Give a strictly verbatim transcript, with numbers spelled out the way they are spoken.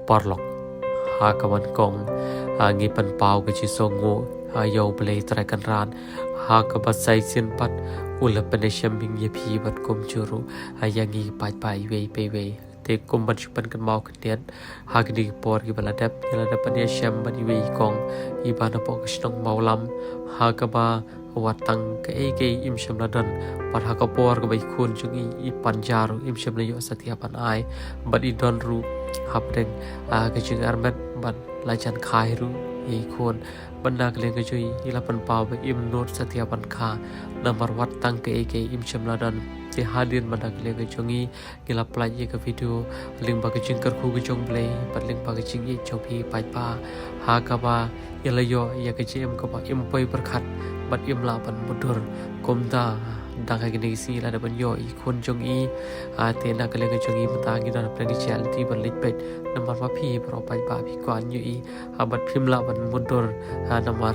Paralok, ha kaba nyngkong, ha ngi pynpaw ka jingsngewnguh ha ïa U Blei Trai Kynrad, ha kaba sa shisien pat u la pynïashem ïa phi bad kumjuh ruh ha ïa ngi paidbah iwei pa iwei. Te kum ban shu pynkynmaw khyndiat, ha kine ki por kiba la dep, ngi la dep pynïashem bad iwei i kong iba napoh ka shnong Mawlam, ha kaba wat tang kaei kaei im shym la don, bad ha ka por kaba i khun jong i i pan ja ruh im shym la ïoh satia ban ai, bad i don ruh hapdeng, ah, ka jingarmet bad la jan kha hi ruh i khun. Bad na ka liang ka jong i, i la pynpaw ba im nud satia ban kha, namar wat tang kaei kaei im shym la don. Te hadien ba na ka liang ka jong i, ngi la pynlait ïa ka video lyngba ka jingkyrkhu ka jong U Blei bad lyngba ka jingïeit jong phi paidbah, ha kaba i la ïoh ïa ka jingim kaba im poi pyrkhat bad im lah ban mutdur. Kumta, dang ha kine ki sngi la dep ban ïoh i khun jong i. Ah, te na ka liang ka jong i mynta ngi don hapdeng ka jingïalade ban leit peit, namar ba phi baroh paidbah phi kwah ïoh i, ah, bad phim lah ban mutdur, ah, namar